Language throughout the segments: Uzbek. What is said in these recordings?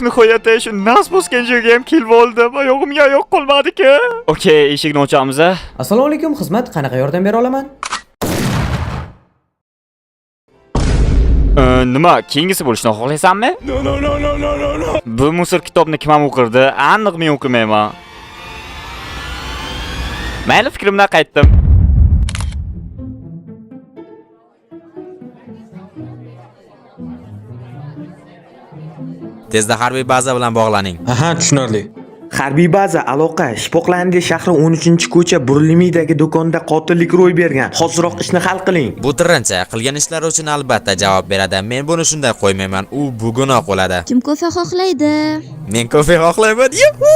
Nihoyatda shu nas bosgan joyga ham kelib oldim. Oyog'imga oyoq qolmadi-ku. Okey, eshikni ochamiz. Assalomu alaykum, xizmat, qanaqa yordam bera olaman? Nima, keyingisi bo'lishni xohlaysanmi? No, no, no, no, no, no, no. Bu musor kitobni kim ham o'qirdi? Aniq men o'qimayman. Mayli, fikrimdan qaytdim. Tezda harbiy baza bilan bog'laning. Aha, tushunarli. Harbiy baza aloqa Shpoqlandi shahri 13-ko'cha Burlimidagi do'konda qotillik ro'y bergan. Hoziroq ishni hal qiling. Bu tirrancha qilgan ishlari uchun albatta javob beradi. Men buni shunday qo'ymayman. U bugunoq o'ladi. Kim kofe xohlaydi? Men kofe xohlayman. Yuhu!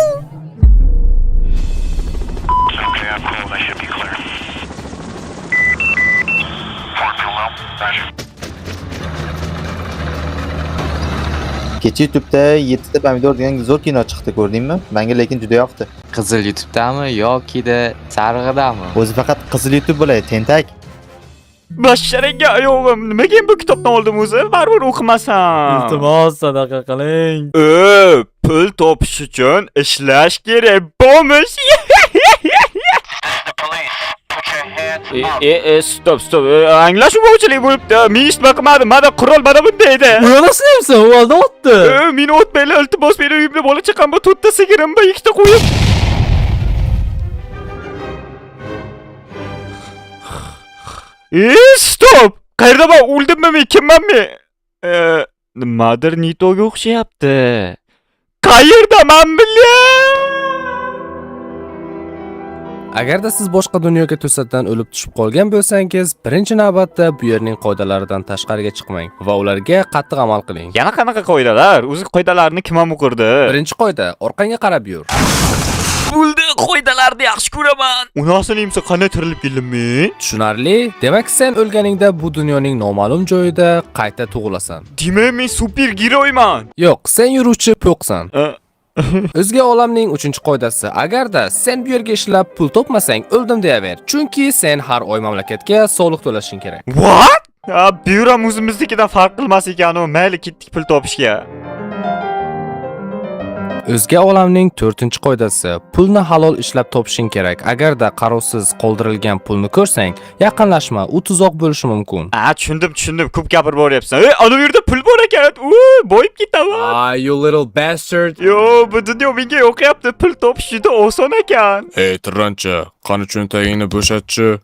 Kecha YouTube'da 7 ta pomidor degan zo'r kino chiqdi, ko'rdingmi? Menga lekin juda yoqdi. Qizil YouTube'dami yokida sarig'idami? O'zi faqat qizil YouTube bo'ladi, tentak. Basharangga oyog'im. Nimaga bu kitobni oldim o'zi? Baribir o'qimasam. Iltimos, sadaqa qiling. Pul topish uchun ishlash kerak. Bo'lmish. Stop, stop. Anglashilmovchilik bo'libdi. Men hech nima qilmadim. Mana qurol mana bunday edi. Uyalasizmi? U aldayapti. Meni o'tmanglar, iltimos, meni uyimda bola chaqam bor, to'rtta sigirim bor, ikkita qo'yim. Stop! Qayerdaman? O'ldimmi men? Kimman men? Nimadir не то ga o'xshayapti. Qayerdaman бля? Agarda siz boshqa dunyoga to'satdan o'lib tushib qolgan bo'lsangiz, birinchi navbatda bu yerning qoidalaridan tashqariga chiqmang va ularga qattiq amal qiling. Yana qanaqa qoidalar? O'zi qoidalarni kim ham o'qirdi? Birinchi qoida: orqangga qarab yur. Bo'ldi, qoidalarni yaxshi ko'raman. Unasini imsa qanday tirilib keldim men? Tushunarli? Demak, sen o'lganingda bu dunyoning noma'lum joyida qayta tug'ilasan. Demak, men super geroyman. Yo'q, sen yuruvchi po'qsan. O'zga olamning 3-qoidasi: agarda sen bu yerga ishlab pul topmasang, o'ldim deyaver. Chunki sen har oy mamlakatga soliq to'lashing kerak. What? Ha, bu yer ham o'zimiznikidan farq qilmas ekan u. Mayli, ketdik pul topishga. O'zga olamning 4-qoidasi: pulni halol ishlab topishing kerak. Agarda qarovsiz qoldirilgan pulni ko'rsang, yaqinlashma, u tuzoq bo'lishi mumkin. Ha, tushundim, tushundim. Ko'p gapirib boryapsan. Ey, ana bu yerda pul bor ekan. U, boyib ketaman. Ah, you little bastard. Yo, bu dunyo menga yoqyapti. Pul topish juda oson ekan. Ey, tirrancha, qani cho'ntagingni bo'shatchi.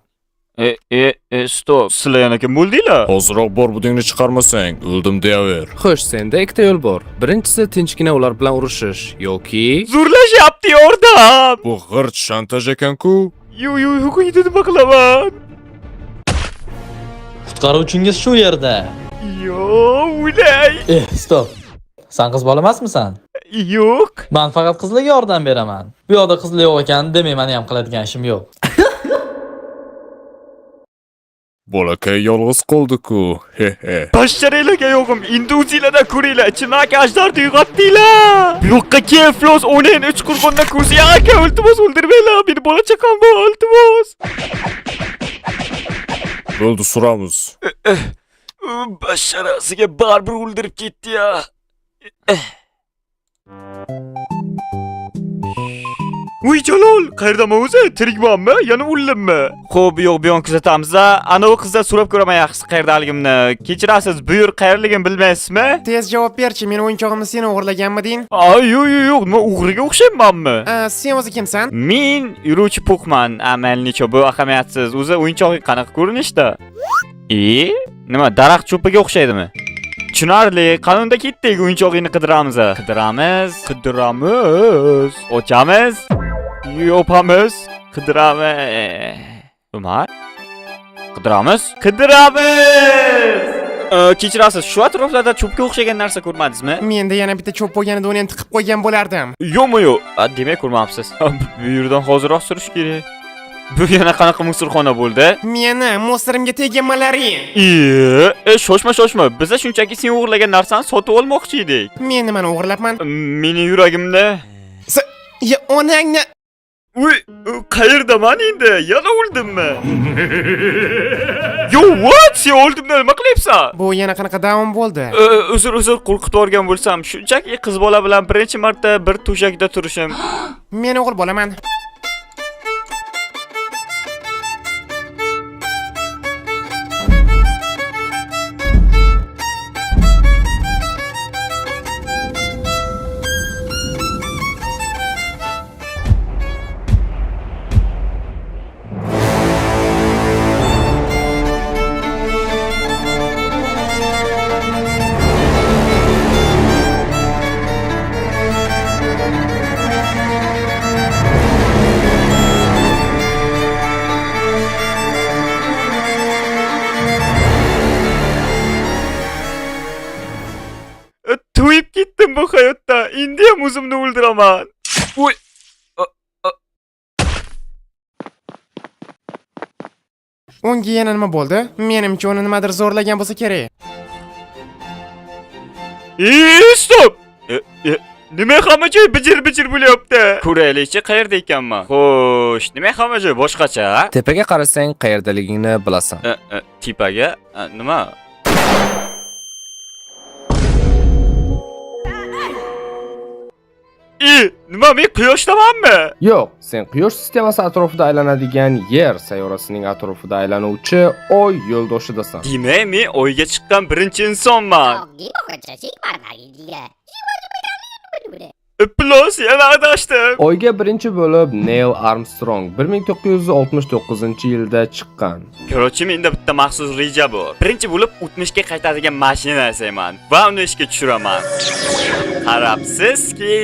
E, stop. Sizlar yana kim bo'ldinglar? Hoziroq bor budingni chiqarmasang, o'ldim deyaver. Xo'sh, senda ikkita yo'l bor. Birinchisi tinchgina ular bilan urushish yoki Zo'rlashyapti, yordam. Bu g'irt shantaj ekan-ku. Yo, yo, yo'q, endi nima qilaman? Qutqaruvchingiz shu yerda. Yo, o'lay. Stop. Sen qiz bola emasmisan? Yo'q. Men faqat qizlarga yordam beraman. Bu yoqda qizlar yo'q ekan, demak meni ham qiladigan ishim yo'q. Bolakay yolg'iz qoldi-ku. He he. Basharanglarga yo'g'im. Endi o'zinglardan ko'ringlar. Ichimdagi ajdarni uyg'otdinglar. Bu yoqqa kel, Flos, o'ynayin uch qurg'ondan ko'zi. Aka, iltimos o'ldirmanglar. Meni bola chaqam bor, iltimos. Bo'ldi, suramiz. Basharasiga baribir o'ldirib ketdi ya. Uy Jalol, qayerdaman o'zi? Tirikmanmi? Yana o'ldimmi? Xo'p, yo'q, bu yon kuzatamiz. Anavi qizdan so'rab ko'raman yaxshisi qayerdaligimni. Kechirasiz, bu yer qayerligini bilmaysizmi? Tez javob berchi, meni o'yinchog'imni sen o'g'irlaganmiding? Ay, yo'q, yo'q, yo'q, nima o'g'riga o'xshaymanmi? Sen o'zi kimsan? Men yuruvchi po'qman. Mayli, necha bu ahamiyatsiz. O'zi o'yinchog'ing qanaqa ko'rinishda? E, nima, daraxt cho'piga o'xshaydimi? Tushunarli. Qani unda ketdik, o'yinchog'ingni qidiramiz. Qidiramiz, qidiramiz. Ochamiz. Yopamiz, qidiramiz. Umar? Qidiramiz, qidiramiz. Kechirasiz, shu atroflarda cho'pga o'xshagan narsa ko'rmadingizmi? Menda yana bitta cho'p bo'lganida uni ham tiqib qo'ygan bo'lardim. Yo'qmi yo'q? Demak ko'rmabsiz. Bu yerdan hoziroq surish kerak. Bu yana qanaqa musorxona bo'ldi? Meni мусор imga teginmalaring. E, shoshma, shoshma. Biza shunchaki sen o'g'irlagan narsani sotib olmoqchi edik. Men nimani o'g'irlabman? Meni yuragimda. Ya onangni. Uy, qayerdaman endi? Yana o'ldimmi? Yo, what? Sen oldimda nima qilyapsan? Bu yana qanaqa davom bo'ldi? Uzr, qo'rqitib yuborgan bo'lsam, shunchaki qiz bola bilan birinchi marta bir to'shakda turishim. Men o'g'il bolaman. To'yib ketdim bu hayotda. Endi ham o'zimni o'ldiraman. Voy. Unga yana nima bo'ldi? Menimcha uni nimadir zo'rlagan bo'lsa kerak. Stop! Nima hamma joy bijir-bijir bo'lyapti? Ko'raylikchi, qayerda ekanman? Xo'sh, nima hamma joy boshqacha? Tepaga qarasang qayerdaligingni bilasan. Tepaga? Nima? Nima, men quyoshdamanmi? Yo'q, sen Quyosh sistemasi atrofida aylanadigan Yer sayyorasining atrofida aylanuvchi Oy yo'ldoshidasan. Demak, men Oyga chiqqan birinchi insonman. Plus yana adashdim. Oyga birinchi bo'lib Neil Armstrong 1969-yilda chiqqan. Короче, menda bitta maxsus reja bor. Birinchi bo'lib o'tmishga qaytadigan mashina yasayman va uni ishga tushiraman. Qarabsizki,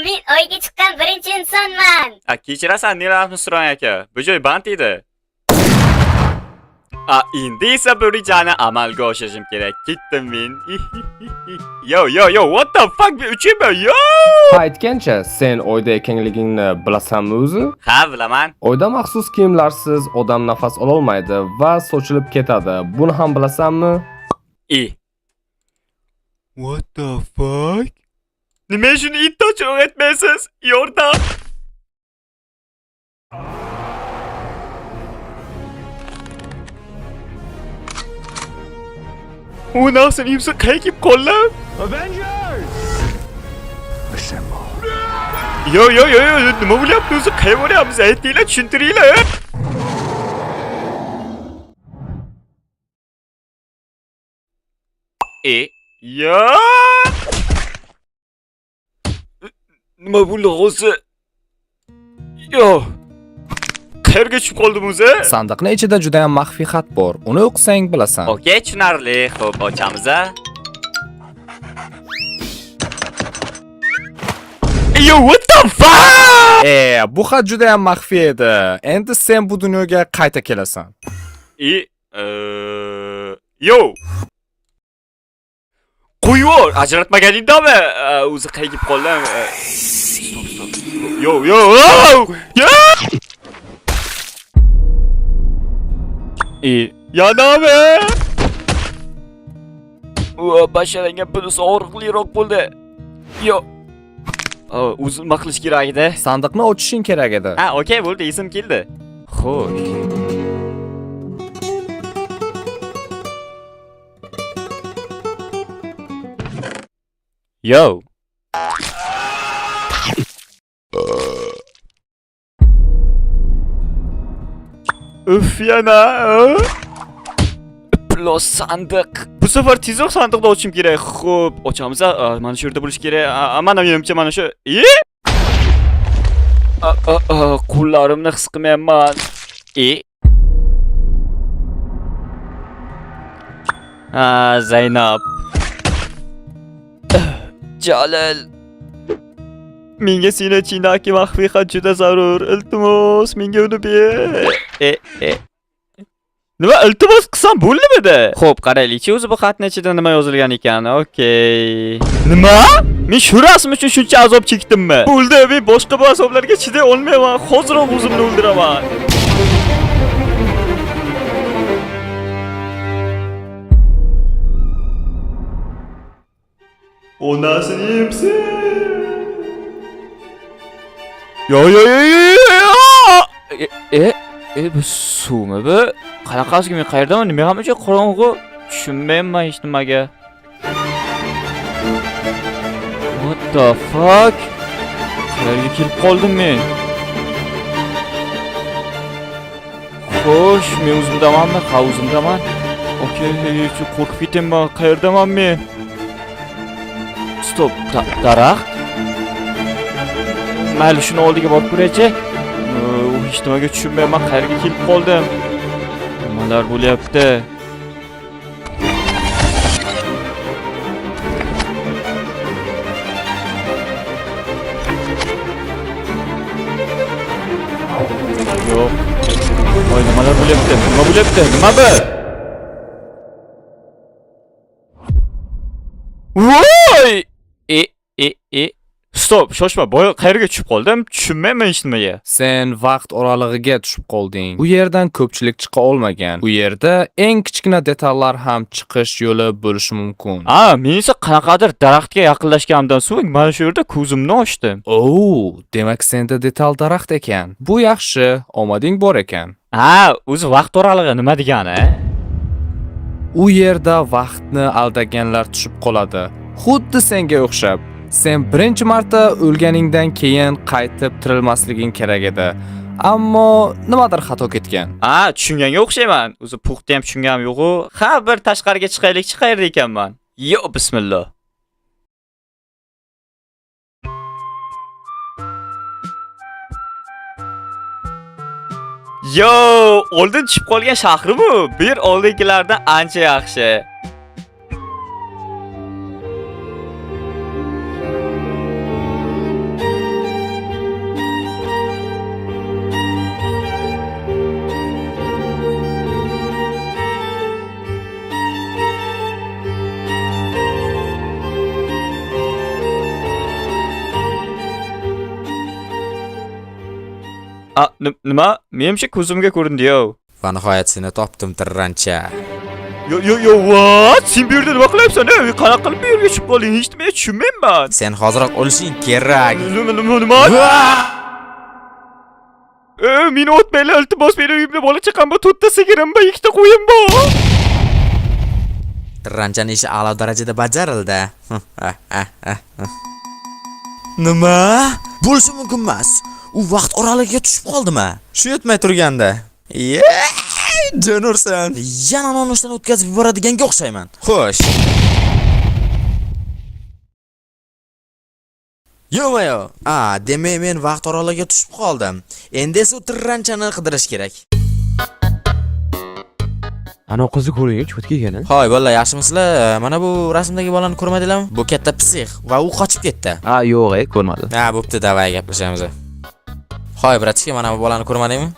Men Oyga chiqqan birinchi insonman. Kechirasan Neil Armstrong aka, bu joy band edi. Endi esa bu rejani amalga oshirishim kerak. Ketdim men. Yo, yo, yo, what the fuck? Men uchaymi? Yo! Ha, aytgancha, sen Oyda ekanligingni bilasanmi o'zi? Ha, bilaman. Oyda maxsus kiyimlarsiz odam nafas ololmaydi va sochilib ketadi. Buni ham bilasanmi? What the fuck? Nima shuni ittoch o'rgatmaysiz? Yordam! U narsani imsa qayerga qoldi? Yo, yo, yo, yo, nima bo'lyapti o'zi? Qayerga boryapmiz? Aytinglar, tushuntiringlar. Ya! Nima bo'ldi o'zi? Yo! Qayerga tushib qoldim o'zi? Sandiqning ichida juda ham maxfiy xat bor. Uni o'qisang bilasan. Okey, tushunarli. Xo'p, ochamiz a. Yo, what the fuck? Bu xat juda ham maxfiy edi. Endi sen bu dunyoga qayta kelasan. Yo. Qo'yvor, ajratmaganingdami? O'zi qayga kelib qoldim? Stop, stop. Yo, yo, yo! Yanami? Basharangga bunisi og'riqliroq bo'ldi. Yo. O'zi nima qilish kerak edi? Sandiqni ochishing kerak edi. Ha, okey, bo'ldi, esim keldi. Xo'sh. Yo. Üf yana. Plus sandiq. Bu safar tezroq sandiqni ochishim kerak. Xo'p, ochamiz. Mana shu yerda bo'lishi kerak. Mana menimcha mana shu. Qo'llarimni his qilmayapman. Ha, Zaynab. Jalil. Menga seni chinaki maxfiy xat juda zarur. Iltimos, menga uni ber. Nima iltimos qilsam bo'ldimidi? Xo'p, qaraylikchi, o'zi bu xatning ichida nima yozilgan ekan. Okey. Nima? Men shu rasm uchun shuncha azob chekdimmi? Bo'ldi, men boshqa bu azoblarga chiday olmayman. Hoziroq o'zimni o'ldiraman. Onasini yemsin. Yo yo yo yo. E e bu suvmi bu? Qanaqasiga men qayerdaman? Nima hamma joy qorong'u? Tushunmayman hech nimaga. What the fuck? Qayerga kelib qoldim men? Xo'sh, men o'zimdamanmi? Ha, o'zimdaman. Okey, qo'rqib ketyapman. Qayerdaman men? Stop, daraxt? Mayli, shuni oldiga borib ko'raychi. Hech nimaga tushunmayman, qayerga kelib qoldim? Nimalar bo'lyapti? Yo'q. Voy, nimalar bo'lyapti? Nima bo'lyapti? Nima bu? Voy! E e e. Stop, shoshma. Boya qayerga tushib qoldim? Tushunmayman hech nimaga. Sen vaqt oralig'iga tushib qolding. U yerdan ko'pchilik chiqa olmagan. U yerda eng kichkina detallar ham chiqish yo'li bo'lishi mumkin. A, men esa qanaqadir daraxtga yaqinlashganimdan so'ng mana shu yerda ko'zimni ochdim. Oh, demak senda detal daraxt ekan. Bu yaxshi, omading bor ekan. Ha, o'zi vaqt oralig'i nima degani? U yerda vaqtni aldaganlar tushib qoladi. Xuddi senga o'xshab. Sen birinchi marta o'lganingdan keyin qaytib tirilmasliging kerak edi. Ammo nimadir xato ketgan. Ha, tushunganga o'xshayman. O'zi puxta ham tushunganim yo'q-u. Ha, bir tashqariga chiqaylikchi, qayerda ekanman? Yo, bismillah. Yo, oldin tushib qolgan shahri bu. Bir oldingilardan ancha yaxshi. A, nima? Menimcha ko'zimga ko'rindi-yo. Va nihoyat seni topdim, tirrancha. Yo yo yo, what? Sen bu yerda nima qilyapsan? Ey, qanaqa qilib bu yerga tushib qolding? Hech nimaga tushunmayman. Sen hoziroq o'lishing kerak. Nima nima nima? Meni otmanglar, iltimos, meni uyimda bola chaqam bor, to'rtta sigirim bor, ikkita qo'yim bor. Tirranchani ishi a'lo darajada bajarildi. Nima? Bo'lishi mumkin emas. U vaqt oralig'iga tushib qoldimi? Shu yetmay turganda. Jonursan. Yana nonushtan o'tkazib yuboradiganga o'xshayman. Xo'sh. Yo'q-yo'q. A, demak men vaqt oralig'iga tushib qoldim. Endi esa u tirranchani qidirish kerak. Ana qizni ko'ring, cho'tka ekan. Hoy bolalar, yaxshimisizlar? Mana bu rasmdagi bolani ko'rmadinglarmi? Bu katta psix va u qochib ketdi. Ha, yo'q, ko'rmadim. Ha, bo'pti, davay gaplashamiz. Hoy, bratishka, mana bu bolani ko'rmadingmi?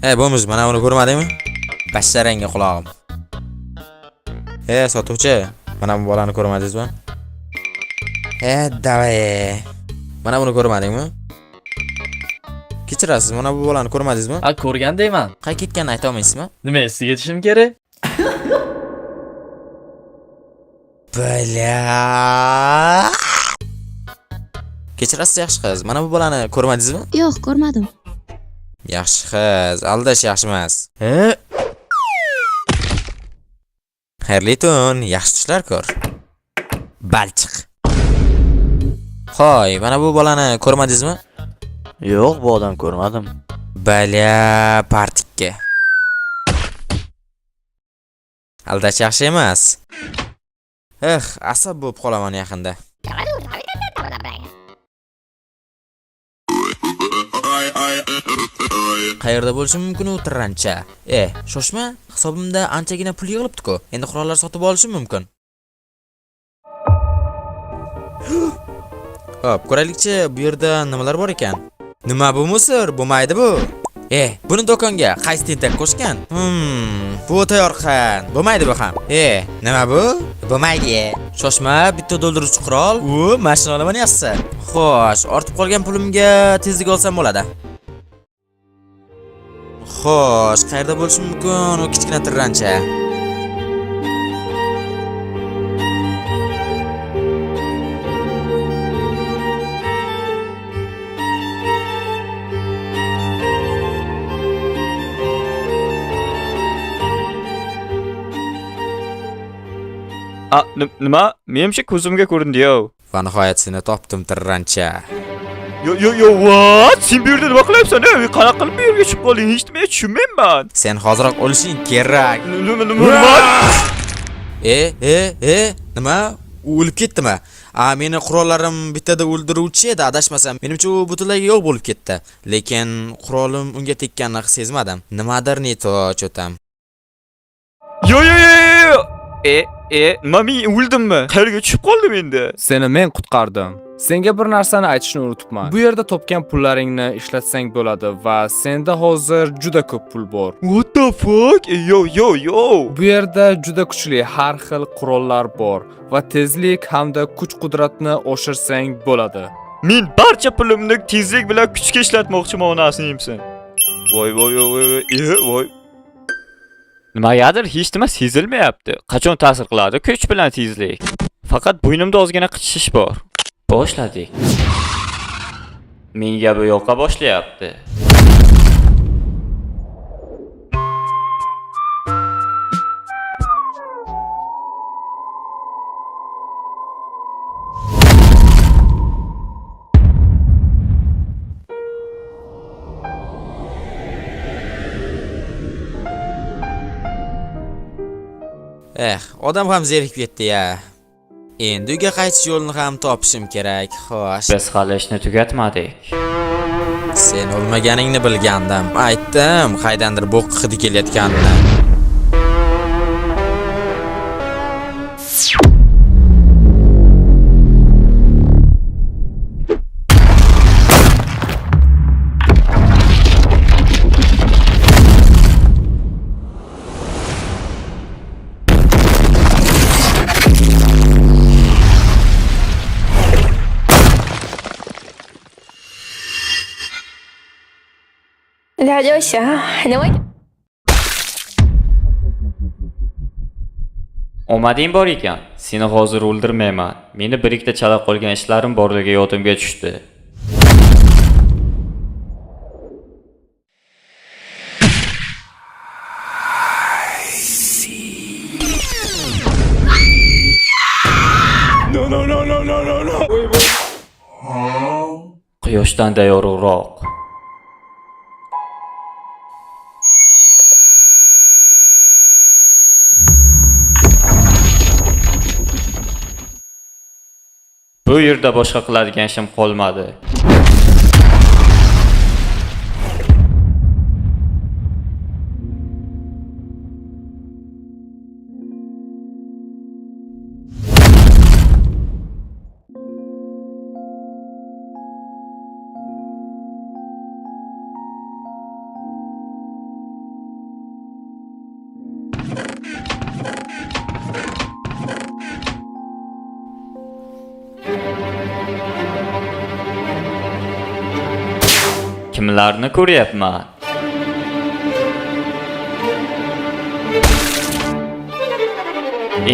Ey, bo'miz, mana buni ko'rmadingmi? Basharangga qulog'im. Ey, sotuvchi, mana bu bolani ko'rmadingizmi? Ey, davay. Mana buni ko'rmadingmi? Kechirasiz, mana bu bolani ko'rmadingizmi? Ha, ko'rgandayman. Qayerga ketganini ayta olmaysizmi? Nima esiga yetishim kerak? Bala. Kechirasiz, yaxshi qiz. Mana bu bolani ko'rmadingizmi? Yo'q, ko'rmadim. Yaxshi qiz, aldash yaxshi emas. Xayrli tun, yaxshi tushlar ko'r. Balchiq. Hoy, mana bu bolani ko'rmadingizmi? Yo'q, bu odam ko'rmadim. Bala, partikka. Aldash yaxshi emas. Eh, asab bo'lib qolaman yaqinda. Qayerda bo'lishi mumkin u tirrancha? Shoshma, hisobimda anchagina pul yig'ilibdi-ku. Endi qurollar sotib olishim mumkin. Xo'p, ko'raylikchi, bu yerda nimalar bor ekan? Nima bu musor? Bo'lmaydi bu. Buni do'konga qaysi tentak qo'shgan? Bu o'ta yorqin. Bo'lmaydi bu ham. Nima bu? Bo'lmaydi. Shoshma, bitta to'ldiruvchi qurol. U mashina olaman yaxshisi. Xo'sh, ortib qolgan pulimga tezlik olsam bo'ladi. Xo'sh, qayerda bo'lishi mumkin u kichkina tirrancha? A, nima? Menimcha ko'zimga ko'rindi-yo. Va nihoyat seni topdim, tirrancha. Yo yo yo, what? Sen bu yerda nima qilyapsan? Ey, qanaqa qilib bu yerga tushib qolding? Hech nima tushunmayman. Sen hoziroq o'lishing kerak. Nima nima nima? E, e, e, nima? U o'lib ketdimi? A, meni qurollarim bittada o'ldiruvchi edi, adashmasam. Menimcha u butunlay yo'q bo'lib ketdi. Lekin qurolim unga tekkanini sezmadim. Nimadir не то, cho'tam. Yo yo yo yo, yo. E, e, nima, men o'ldimmi? Qayerga tushib qoldim endi? Seni men qutqardim. Senga bir narsani aytishni unutibman. Bu yerda topgan pullaringni ishlatsang bo'ladi va senda hozir juda ko'p pul bor. What the fuck? E, yo yo yo. Bu yerda juda kuchli har xil qurollar bor va tezlik hamda kuch-qudratni oshirsang bo'ladi. Men barcha pulimni tezlik bilan kuchga ishlatmoqchiman, onasini yemsin. Voy voy voy voy voy, e, voy. Nimagadir hech nima sezilmayapti. Qachon ta'sir qiladi kuch bilan tezlik? Faqat bo'ynimda ozgina qichishish bor. Boshladik. Menga bu yoqa boshlayapti. Eh, odam ham zerikib ketdi-ya. Endi uyga qaytish yo'lini ham topishim kerak. Xo'sh. Biz hali ishni tugatmadik. Sen o'lmaganingni bilgandim. Aytdim, qaydandir bo'q hidi kelayotganini. Nima? Omading bor ekan. Seni hozir o'ldirmayman. Meni bir ikkita chala qolgan ishlarim borligi yodimga tushdi. No no no no no no no. Quyoshdan-da yorug'roq. Bu yerda boshqa qiladigan ishim qolmadi. Kimlarni ko'ryapman?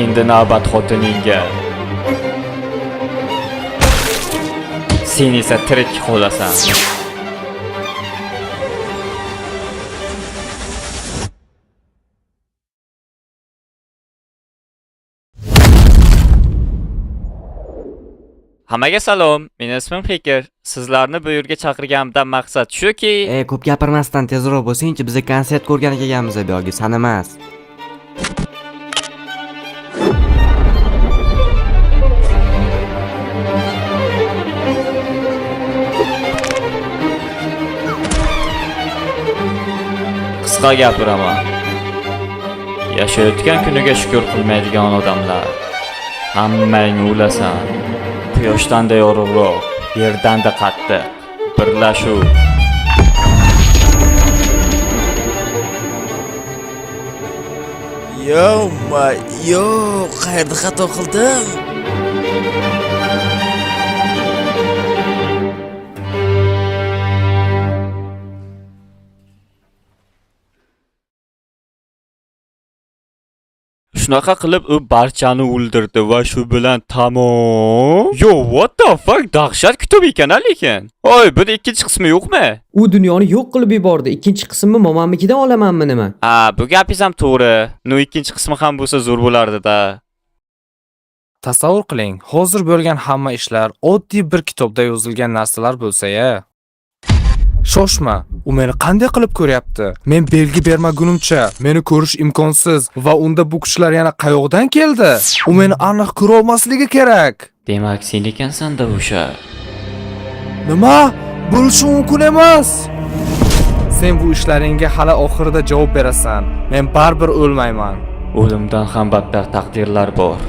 Endi navbat xotiningga. Sen esa tirik qolasan. Hammaga salom, meni ismim Hacker. Sizlarni bu yerga chaqirganimdan maqsad shuki, E, ko'p gapirmasdan tezroq bo'lsangchi, biz konsert ko'rgani kelganmiz bu yoqga, san emas. Qisqa gapiraman. Yashayotgan kuniga shukr qilmaydigan odamlar. Hammangni o'lasan. Quyoshdan-da yorug'roq, yerdan-da qattiq. Birlashuv. Yo, ma, yo, qayerda xato qildim? Shunaqa qilib u barchani o'ldirdi va shu bilan tamom. Yo, what the fuck? Dahshat kitob ekan lekin. Oy, buni ikkinchi qismi yo'qmi? U dunyoni yo'q qilib yubordi. Ikkinchi qismini momamnikidan olamanmi nima? Ha, bu gapingiz ham to'g'ri. Ну, ikkinchi qismi ham bo'lsa zo'r bo'lardi-da. Tasavvur qiling, hozir bo'lgan hamma ishlar oddiy bir kitobda yozilgan narsalar bo'lsa-ya. Shoshma, u meni qanday qilib ko'ryapti? Men belgi bermagunimcha meni ko'rish imkonsiz va unda bu kuchlar yana qayoqdan keldi? U meni aniq ko'ra olmasligi kerak. Demak, sen ekansan-da o'sha. Nima? Bo'lishi mumkin emas. Sen bu ishlaringga hali oxirida javob berasan. Men baribir o'lmayman. O'limdan ham battar taqdirlar bor.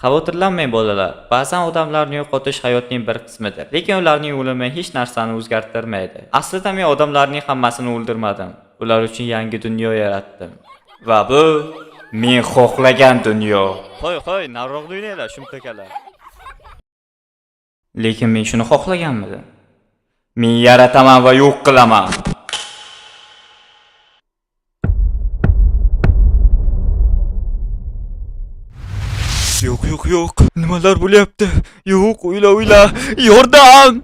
Xavotirlanmang bolalar. Ba'zan odamlarni yo'qotish hayotning bir qismidir. Lekin ularning o'limi hech narsani o'zgartirmaydi. Aslida men odamlarning hammasini o'ldirmadim. Ular uchun yangi dunyo yaratdim. Va bu men xohlagan dunyo. Hoy hoy, nariroqda o'ynanglar, shumtakalar. Lekin men shuni xohlaganmidim. Men yarataman va yo'q qilaman. Yo'q, yo'q, yo'q. Nimalar bo'lyapti? Yo'q, o'yla, o'yla. Yordam!